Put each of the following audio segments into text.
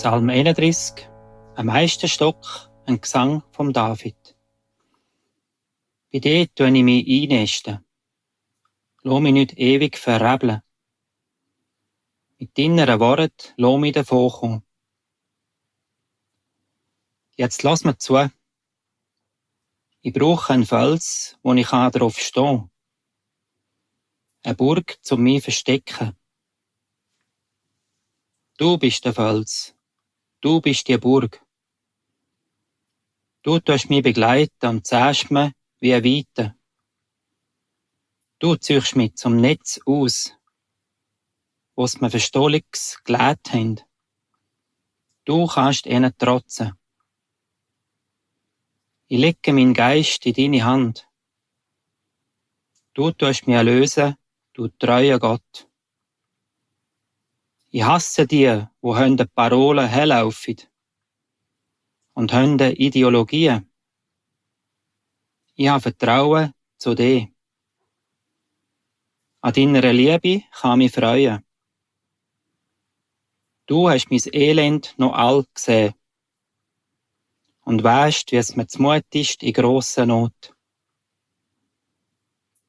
Psalm 31, am Meisterstock, ein Gesang vom David. Bei dir tue ich mich einnisten. Lass mich nicht ewig verrebeln. Mit deinen Worten lass mich davonkommen. Jetzt lass mir zu. Ich brauche einen Fels, wo ich darauf stehen kann. Eine Burg, um mich zu verstecken. Du bist der Fels. Du bist die Burg. Du tust mich begleiten und zeigst mir, wie eine Weite. Du ziehst mich zum Netz aus, was mir Verstohlungs gelegt haben. Du kannst ihnen trotzen. Ich lege meinen Geist in deine Hand. Du tust mich erlösen, du treuer Gott. Ich hasse die, wo die Parolen herlaufen und die Ideologien. Ich habe Vertrauen zu dir. An deiner Liebe kann ich mich freuen. Du hast mein Elend noch all gesehen und weisst, wie es mir zumut ist in grosser Not.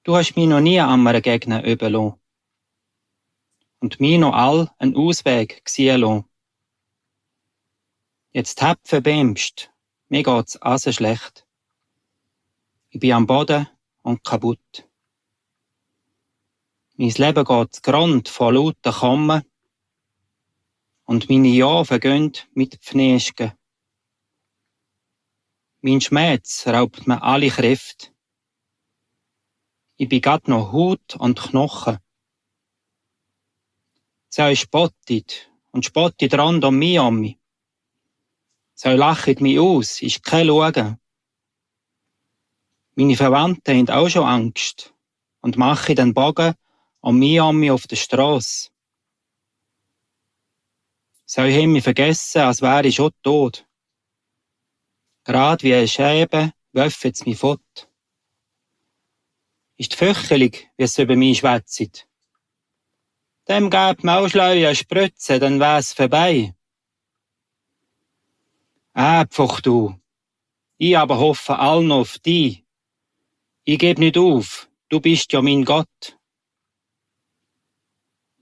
Du hast mich noch nie an einem Gegner üben lassen und mich noch all einen Ausweg sehen lassen. Jetzt hab verbämst, mir geht's also schlecht. Ich bin am Boden und kaputt. Mein Leben geht zugrund von lauter Kommen und meine Jahre vergehen mit Pfnesken. Mein Schmerz raubt mir alle Kräfte. Ich bin grad noch Haut und Knochen. Sie spottet und spottet rund um mich. Sie lachen mich aus, ist kein Schauen. Meine Verwandten haben auch schon Angst und machen den Bogen um mich auf der Strasse. Sie haben mich vergessen, als wäre ich schon tot. Gerade wie eine Scheibe werfen sie mich fort. Ist fürchterlich, wie es über mich schwätzt. Dem gäbe mir auch Schleue Spritze, dann wär's vorbei. Pfuch du. Ich aber hoffe all noch auf dich. Ich geb nicht auf, du bist ja mein Gott.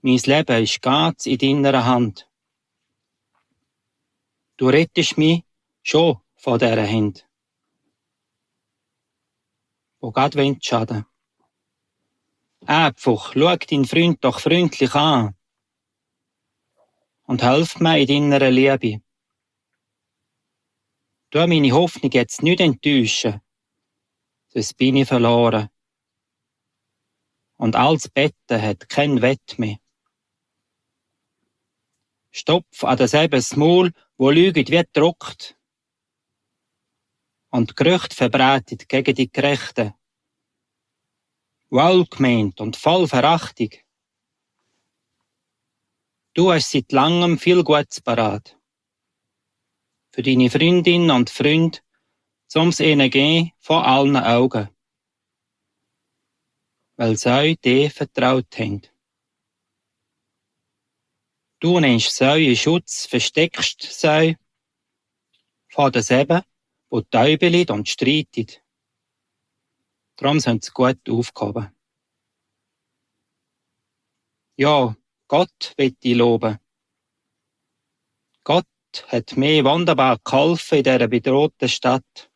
Mein Leben ist ganz in deiner Hand. Du rettest mich schon von dieser Hand, wo Gott schaden. Pfuch, schau deinen Freund doch freundlich an und helf mir in deiner Liebe. Du meine Hoffnung jetzt nicht enttäuschen, sonst bin ich verloren. Und alles Betten hat kein Wett mehr. Stopf an derselben Maul, wo lüget wie druckt und Gerüchte verbreitet gegen die Gerechten. Wohlgemeint und voll Verachtung. Du hast seit langem viel Gutes parat. Für deine Freundinnen und Freunde, um's ihnen gehen vor allen Augen. Weil sie dir vertraut haben. Du nennst sie in Schutz, versteckst sie vor den Säben, wo täubeln und streiten. Darum sind sie gut aufgehoben. Ja, Gott will dich loben. Gott hat mir wunderbar geholfen in dieser bedrohten Stadt.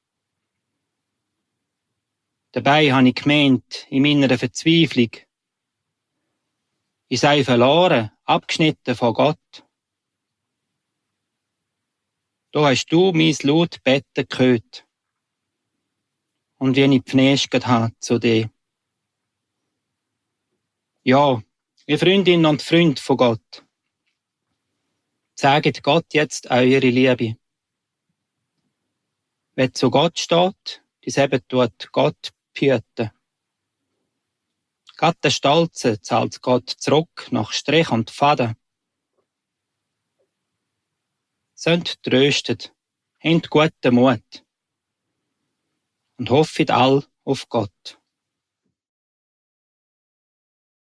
Dabei habe ich gemeint, in meiner Verzweiflung, ich sei verloren, abgeschnitten von Gott. Da hast du mein laut Betten gehört. Und wie ich pfnesket habe zu dir. Ja, ihr Freundinnen und Freunde von Gott, zeigt Gott jetzt eure Liebe. Wer zu Gott steht, dies eben tut Gott behüten. Gott der Stolze zahlt Gott zurück nach Strich und Faden. Seid tröstet, habt guten Mut und hoffet all auf Gott.